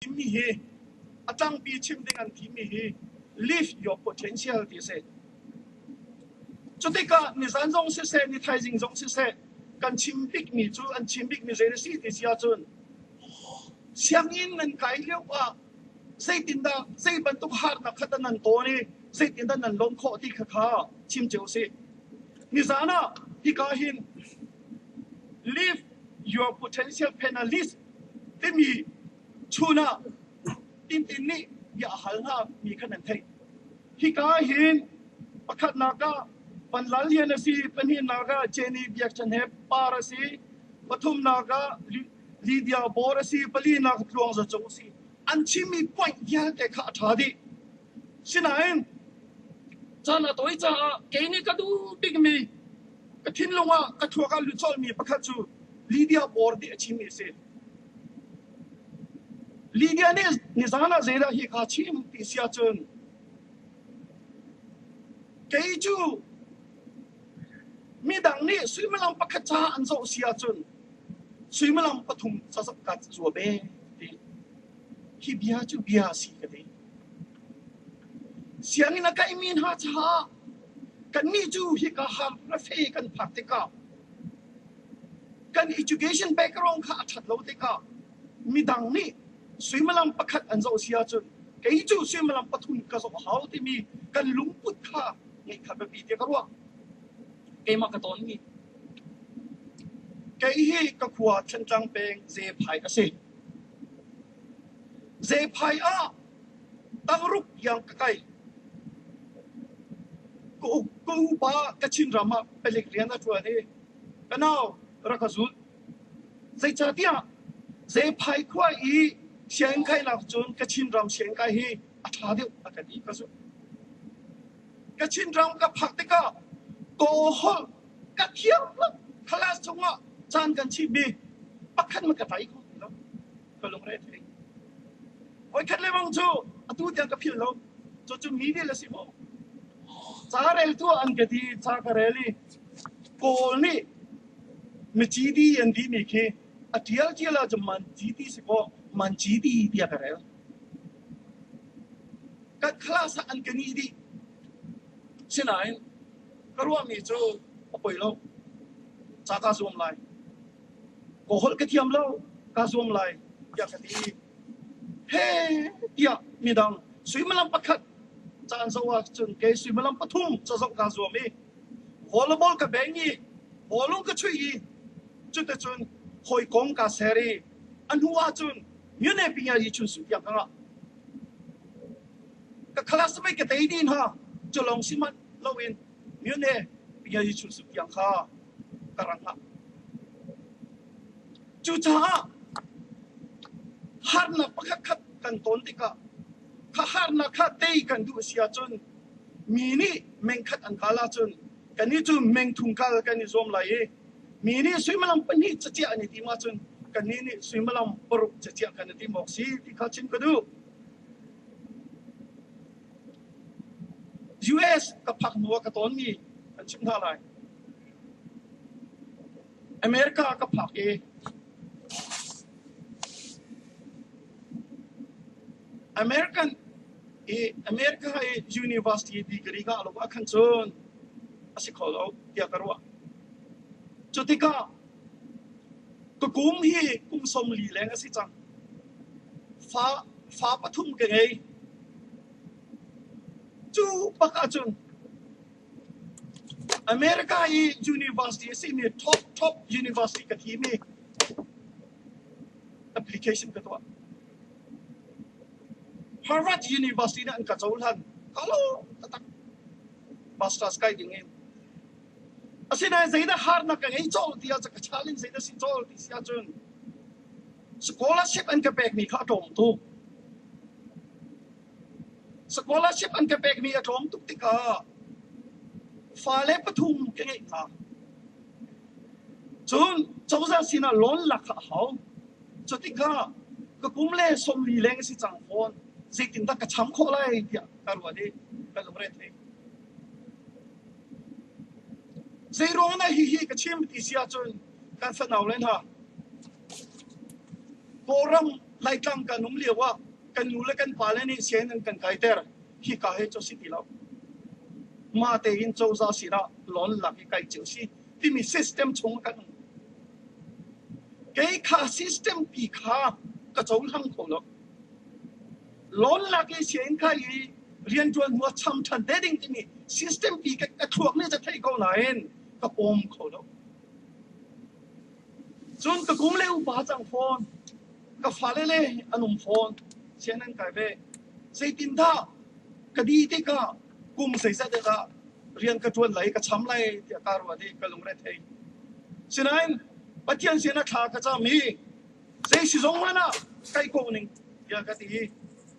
Thimmi hi a tlangpi chim ding an thimmi hi live your potential ti a si. Cutikah nizan zong siseh, ni thaizing zong siseh, kan chim bikmi cu an chim bikmi zei a si ti si ahcun sianginn nan kai lio ah zeitindah zei bantuk harnak kha dah nan tawn i zeitindah nan lawm khawh ti kha kha chim cio sih. Nizan ah hika hin live your potential panelist timi chun ah Tintin nih bia a hal hna mi kha nan theih. Hika hin pakhatnak ah Van Lal Lian a si, pahnihnak ah Jenny Biak Chan He Par a si, pathumnak ah Lydia Bor a si, palinak Tluang Za Cung a si. An chimmi point vialte kha a ṭha dih. Sinain caan a tawi caah kei nih ka duh bikmi ka thinlung ah ka thluak ah lut colhmi pakhat cu Lydia Bor nih a chimmi a si. Lydia nih nizan ah zeidah hi kha chim ti si ahcun kei cu midang nih suimilam pakhat caah an zoh si ahcun suimilam pathum ca zoh ka zuam e ti. Hi bia cu bia a si ka ti. Sianginn a kaimi hna caah kannih cu hika har rafe kan phak tikah kan education background kha a ṭhat lo tikah midang nih suimilam pakhat an zoh si ahcun kei cu suimilam pathum ka zoh hau timi kan lungput kha ngeih kha biapi tiah ka ruah. Keimah ka tawnmi. Kei hi ka khua Thantlang peng Zephai a si. Zephai ah tangruk tiang ka kai. Ka upa Kachin ram ah palik rian a ṭuan i ka nau rak ka zulh. Zeicahtiah Zephai khua i sianginn kainak cun Kachin ram sianginn kai hi a ṭha deuh a ka ti ka zumh. Kachin ram ka phak tikah Kaw holh ka thiam lo. Class chungah caan kan chimmi pakhat ma ka tlai kho ti lo. Ka lungre a thei. Voikhat lengmang cu atu tiang ka philh lo. Cucu mi dil a si maw? Ca reltu ah an ka ti, ca ka rel i Kawl nih mici an timi khi a ṭial ṭial ahcun man ci ti si kaw man ci ti tiah ka rel. Kan class ah an ka nih dih. Sinain ka ruahmi cu a poi lo. Ca kaa zuam lai. Ka holh ka thiam lo, kaa zuam lai tiah ka ti. He tiah midang suimilam pakhat caan zoh ahcun kei suimilam pathum cazoh kaa zuam i volleyball ka beng i bawlung ka chuih i cuticun hawikom kaa ser i a hnu ahcun myone pinya yi chun su tiang ka ngah. Ka class mei ka tei dih hna cu lawng si manh loin myone pinya yi chun su tiang kha ka rak ngah. Cucaah harnak pakhatkhat kan ton tikah kha harnak kha tei kan duh a si ahcun mi nih mengkhat an kal ahcun kannih cu mengthum kal kan i zuam lai i mi nih suimilam pahnih caciah an i tim ahcun kannih nih suimilam paruk caciah kan i tim awk si ti kha chim ka duh. US ka phak hnu ah ka tawnmi kan chimh hna lai. America ka phak i American i America i university degree ngah lo ahkhan cun a si kho lo tiah ka ruah. Cu tikah ka kum hi kum 40 leng a si cang. Fa fa pathum ka ngei. Cu bak ahcun America i university a simi top top university ka thim i application ka tuah. Harvard University nih an ka cohlan. Ka lawm taktak. Masters kai ding in. Asinain zeidah harnak ka ngei colh ti ah ka challenge zeidah si colh ti si ahcun scholarship an ka pekmi kha a tlawm tuk. Scholarship an ka pekmi a tlawm tuk tikah fale pathum ka ngeih hna. Cun cozah sinah loan lak kha a hau. Cu tikah ka kum le 40 leng a si cang fawn. Zeitindah ka cham khawh lai tiah ka ruat i ka lungre thei. Zeiruang dah hihi ka chim ti si ahcun kan fanau le hna Kawlram. Laitlang kan um lio ah kan nu le kan pale nih sianginn an kan kaiter. Hika hi cu si ti lo. Mah tein cozah sinah loan lak i kai cio si timi system chung kan um. Kei kha system pi kha ka cohlang kho lo. Loan lak i sianginn kai i rianṭuan hnu ah cham ṭhan te ding timi system pi ka thluak nih ca theih ko nain ka pawm kho lo. Cun ka kum le upa cang fawn. Ka fale le an um fawn. Sianginn an kai ve. Zeitindah ka dih tikah kum zeizat dah rian ka ṭuan lai, ka cham lai tiah kaa ruat i ka lungre thei. Sinain Pathian sin ah thla ka cam i zei si zong hmanh ah kai ko ning tiah ka ti i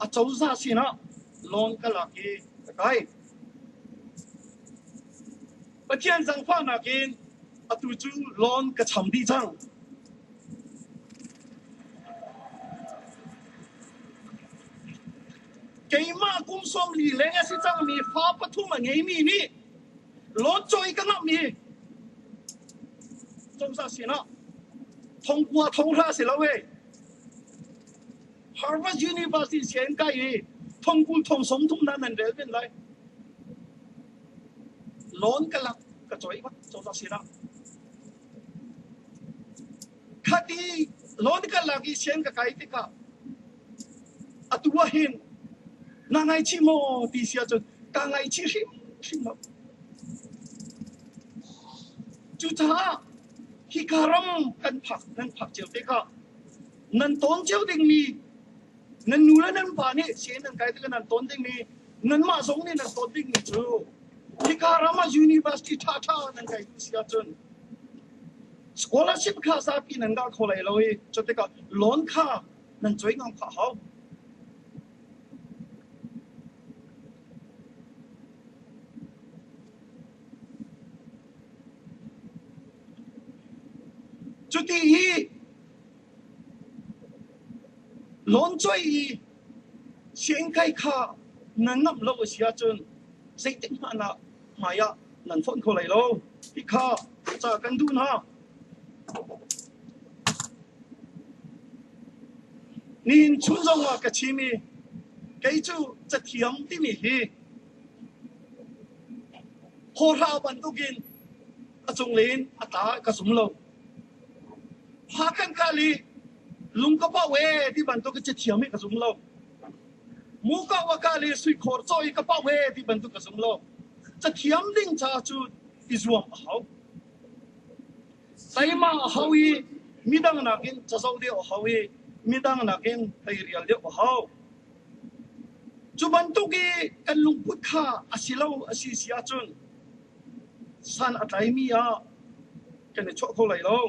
a cozah sinah loan ka lak i ka kai. Pathian zaangfahnak in atu cu loan ka cham dih cang. Keimah kum 40 leng a si cangmi fa pathum a ngeimi nih loan cawi ka ngamh i cozah sinah thongkua thonghra si lo e. Harvard University sianginn kai i thongkul thong 30 na nan rel men lai. Loan ka lak ka cawi bak cozah sinah. Khati loan ka lak i sianginn ka kai tikah atu ah hin na ngaichih maw ti si ahcun ka ngaichih hrimhrim lo. Cucaah hika ram kan phak nan phak cio tikah nan tawn cio dingmi nan nu le nan pa nih sianginn nan kai tikah nan tawn dingmi nanmah zong nih nan tawn dingmi cu hika ram ah university ṭhaṭha nan kai duh si ahcun Scholarship kha zapi nan ngah kho lai lo i cutikah loan kha nan cawi ngam kha a hau. Cuti hi loan cawi i sianginn kai kha nan ngamh lo a si ahcun zeitik hmanh ah hmai ah nan fonh kho lai lo ti kha ca kan duh hna. Nihin chun zong ah ka chim i kei cu cathiam timi hi hawhra bantukin a cunglei in a tla ka zum lo. Hla kan kal i lung ka pau ee ti bantuk in cathiam hi ka zum lo. Muka wa kal i suikhawr caw i ka pau ee ti bantuk ka zum lo. Cathiam ding caah cu i zuam a hau. Teima a hau i midang nakin cazoh deuh a hau i midang nakin teirial deuh a hau. Cu bantuk i kan lungput kha a si lo a si si ahcun san a tlaimi ah kan i chuah kho lai lo.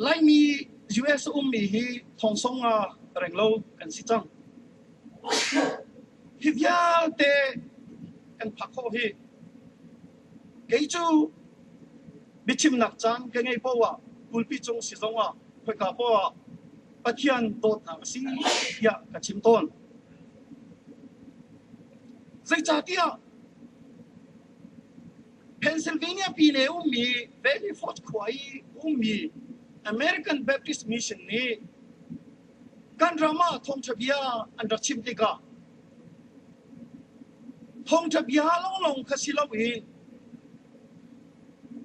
Laimi US a ummi hi thongsong nga renglo kan si cang. Hi vialte kan phak khawh hi kei cu biachimnak caan ka ngei paoh ah pulpi cung si zong ah khoika paoh ah Pathian dawtnak a si tiah ka chim tawn. Zeicahtiah Pennsylvania pine ummi Valley Forge khua i ummi American Baptist Mission nih kan ram ah thawngṭha bia an rak chim tikah thawngṭha bia lawnglawng kha si loin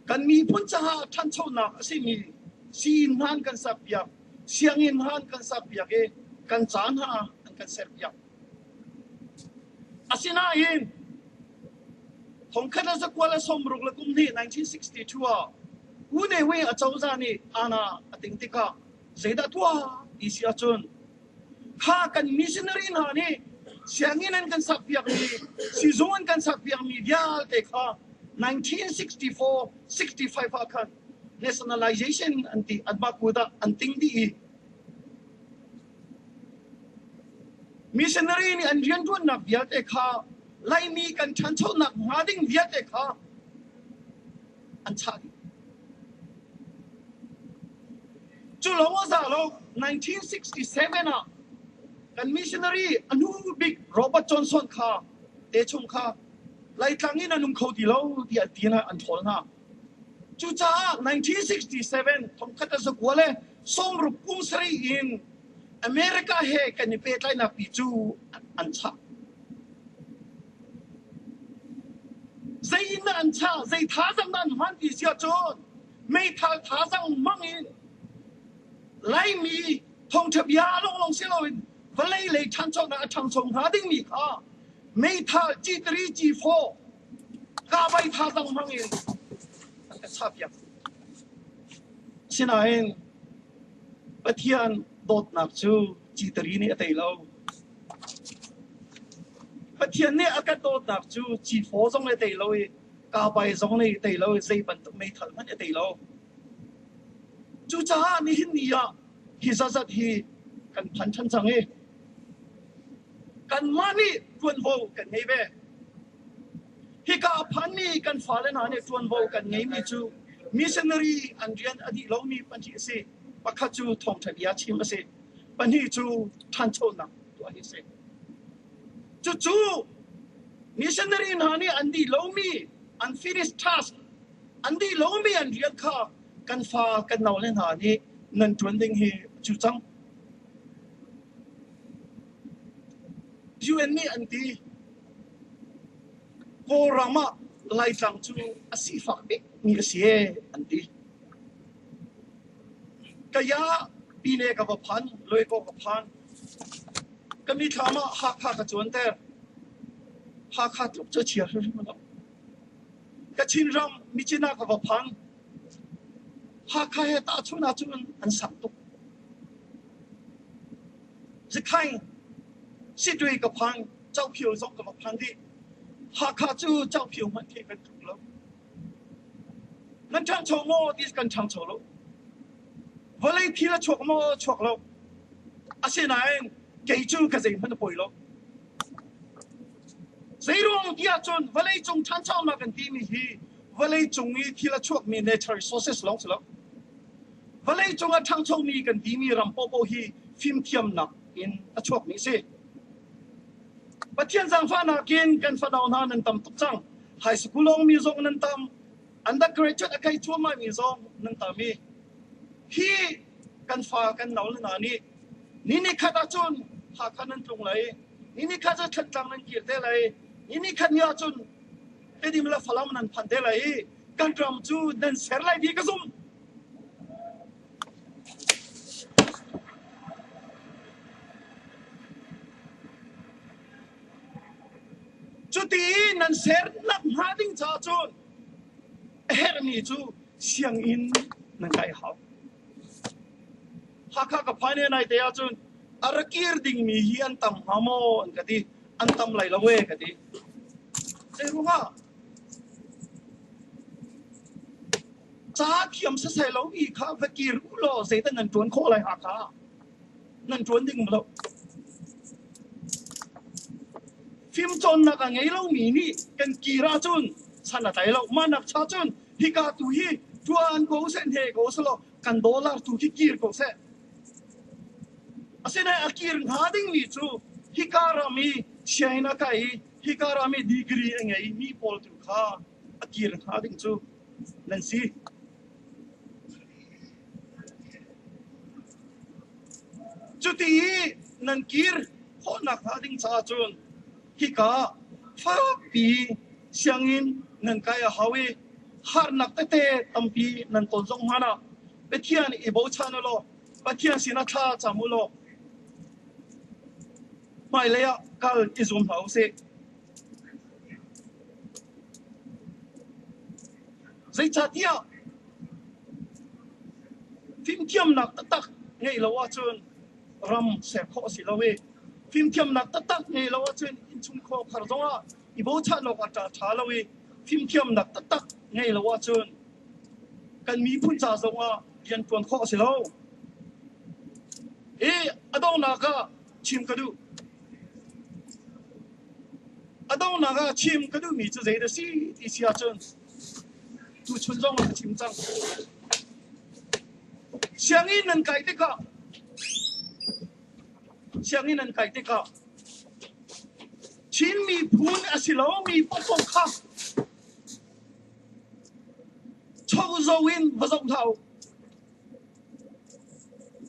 kan miphun caah ṭhanchonak a simi sii hna an kan sakpiak, sianginn hna an kan sakpiak i kan ca hna an kan serpiak. Asinain 1962 1962 ah U Ne Win acozah nih aana a ting tikah zeidah tuah ti si ahcun kha kan missionary hna nih sianginn an kan sakpiakmi siizung an kan sakpiakmi vialte kha 1964 65 ah khan nationalization an ti anmah kut ah an ting dih i Missionary nih an rianṭuannak vialte kha Laimi kan ṭhanchonak hnga ding vialte kha an chah dih. Cu lawng a za lo, 1967 ah kan missionary a hnu bik Robert Johnson kha te chung kha Laitlang in a nung kho ti lo tiah ti in an ṭhawl hna. Cucaah 1967 thongkhat a zakua le sawmruk kum sarih in America he kan i pehtlainak pi cu an chah. Zei in dah an chah? Zei thazaang dah an hman ti si ahcun meithal thazaang hmang in Laimi thawngṭha bia lawnglawng si loin vawlei lei ṭhanchonak a ṭhangcho hnga dingmi kha meithal G3 G4 kahmai thazaang hmang in an ka chahpiak. Asinain Pathian dawtnak cu G3 nih a tei lo. Pathian nih a kan dawtnak cu G4 zong nih a tei lo i kahmai zong nih a tei lo i zei bantuk meithal hmanh a tei lo. Cucaah nihin ni ah hi zazat hi kan phan ṭhan cang i kanmah nih ṭuanvo kan ngei ve. Hika a phanmi kan fale hna nih ṭuanvo kan ngeimi cu missionary an rian a dih lomi pahnih a si. Pakhat cu thawngṭha bia chim a si. Pahnih cu ṭhanchonak tuah hi a si. Cucu missionary hna nih an dih lomi unfinished task an dih lomi an rian kha kan fa kan naule hna nih nan ṭuan ding hi a cu cang. UN nih an ti Kawlram ah Laitlang cu a sifak bikmi a si ee an ti. Kaya pine ka va phan, Luaikaw ka phan. Ka mithlam ah Hakha ka cuanter. Hakha tluk cu a chia hrimhrim lo. Kachin ram Myitkyina ka va phan. Hakha he tahchunh ahcun an sak tuk. Zakhaing Sittwe ka phan, Cophio zong ka va phan dih. Hakha cu Cophio hmanh khi kan tluk lo. Nan ṭhangcho maw ti kan ṭhangcho lo. Vawlei thil a chuak maw chuak lo. Asinain kei cu ka zeihmanh a poi lo. Zeiruang ti ahcun vawleicung ṭhanchonak kan timi hi vawleicung i thil a chuakmi natural resources lawng si lo. Vawleicung a ṭhangchomi kan timi ram paohpaoh hi fimthiamnak in a chuakmi a si. Pathian zaangfahnak in kan fano hna nan tam tuk cang. High school lawngmi zong nan tam. Undergraduate a kai cuahmahmi zong nan tam i hi kan fa kan no le hna nih ni ni khat ahcun Hakha nan tlung lai, ni ni khat cu Thantlang nan kir te lai, ni ni khat ni ahcun Tedim le Falam nan phan te lai i kan ram cu nan ser lai ti ka zumh. Cuti i nan sernak hnga ding caah cun a herhmi cu sianginn nan kai a hau. Hakha ka phan i naite ahcun a ra kir dingmi hi an tam hnga maw an ka ti. An tam lai lo ee ka ti. Zeiruangah? Ca thiam sasai lo mi kha va kir u law zeidah nan ṭuan khawh lai Hakha? Nan ṭuan ding um lo. Fimcawnnak a ngei lomi nih kan kir ahcun san a tlai lo. Mah nak cha cun hika tu hi ṭuan ko seh, hne ko selaw kan dollar tu khi kir ko seh. Asinain a kir hnga dingmi cu hika ram i sianginn a kai i hika ram i degree a ngei mi pawl tu kha a kir hnga ding cu nan si. Cuti i nan kir khawhnak hnga ding caah cun hika fakpi sianginn nan kai a hau i harnak tete tampi nan ton zong hmanh ah Pathian i bochan u law Pathian sinah thla cam u law hmailei ah kal i zuam hna u sih. Zeicahtiah fimthiamnak taktak ngeih lo ahcun ram ser khawh a si lo i fimthiamnak taktak ngeih lo ahcun innchungkhar khar zongah i bochan awk a ṭha lo i fimthiamnak taktak ngeih lo ahcun kan miphun ca zongah rian ṭuan khawh a si lo. Hi a donghnak ah chim ka duh. A donghnak ah chim ka duhmi cu zei dah si ti si ahcun tuchun zong ah ka chim cang. Sianginn nan kai tikah sianginn nan kai tikah Chin miphun a si lomi paohpaoh kha Chozo in va zoh hlah u.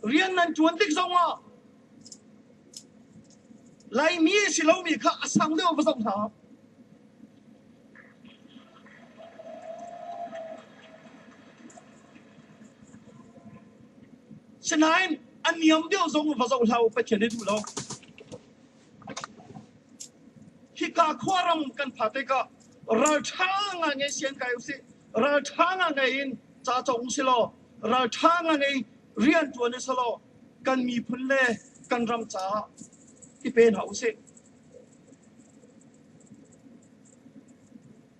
Rian nan ṭuan tik zongah Laimi a si lomi kha a sang deuh va zoh hlah. Sinain a niam deuh zong va zoh hlah u Pathian nih duh lo. Hika khuaram kan pha tikah ralṭha ngai sian kai usih. Ralṭha ngai in ca cawng usih law ralṭha ngai rian ṭuan usih law kan miphun le kan ram caah i pe hna usih.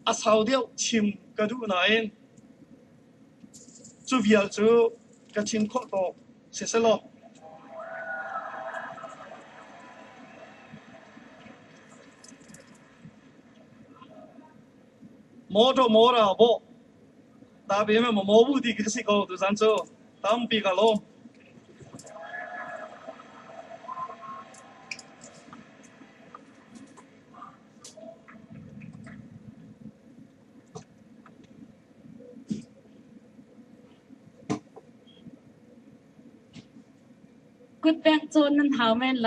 A sau deuh chim ka duh nain cu vial cu ka chim khawh tawk siselaw Mawṭaw mawra bawh ta pe ma maw bu ti ka si ko tuzan cu tampi ka lawm. Kutbengh cawn nan hau men lai.